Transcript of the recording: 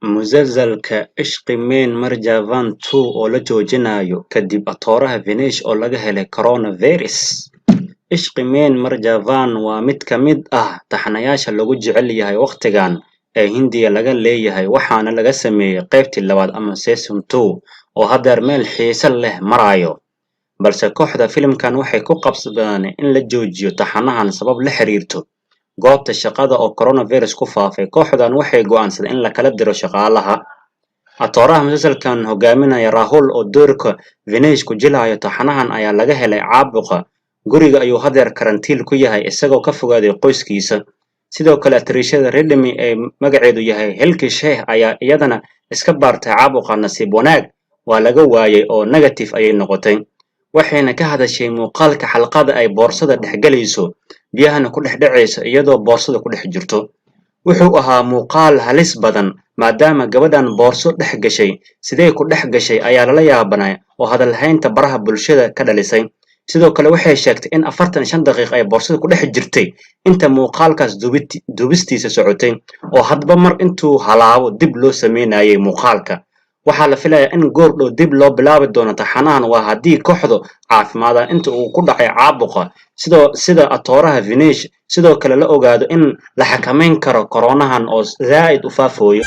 Musalsalka Ishq Mein Mar Javan 2 oo la joojinayo kadib atooraha Vinesh oo laga helay coronavirus. Ishq Mein Mar Javan waa mid ka mid ah taxanayaasha lagu jecel yahay waqtigan ee Hindiya laga leeyahay, waxaana laga sameeyay qaybtii labaad ama Season 2 oo haddeer meel xiiso leh marayo. Balse kooxda filimkan waxay ku qasbanaadeen in la joojiyo taxanahan sabab la xiriirta goobta shaqada oo coronavirus ku faafay. Kooxdan waxay go'aansadeen in la kala diro shaqaalaha. Atooraha musalsalkan hogaaminaya Rahul oo doorka Vinesh ku jilayo taxanahan ayaa laga helay caabuqa. Guriga ayuu haddeer karantiil ku yahay isagoo ka fogaaday qoyskiisa. Sidoo kale atariishada Ridhima ee magaceedu yahay Hilki Sheikh ayaa iyadana iska baartay caabuqa. Nasiib wanaag waa laga waayay oo negative ayay noqotay. Waxayna ka hadashay muuqaalka xalqada ay boorsada dhex galayso, biyahana ku dhex dhacayso iyadoo boorsada ku dhex jirto. Wuxuu ahaa muuqaal halis badan maadaama gabadhan boorso dhex gashay. Sidee ku dhex gashay ayaa lala yaabanay oo hadalhaynta baraha bulshada ka dhalisay. Sidoo kale waxay sheegtay in 45 daqiiqo ay boorsada ku dhex jirtay inta muuqaalkaas duubistiisa socotay, oo hadba mar intuu halaabo dib loo sameynayay muuqaalka. Waxaa la filayaa in goor dhow dib loo bilaabi doono taxanahan, waa haddii kooxdu caafimaadaan inta uu ku dhacay caabuqa sidoo sida atooraha Vinesh. Sidoo kale la ogaado in la xakameyn karo koronahan oo zaa'id u faafooyo.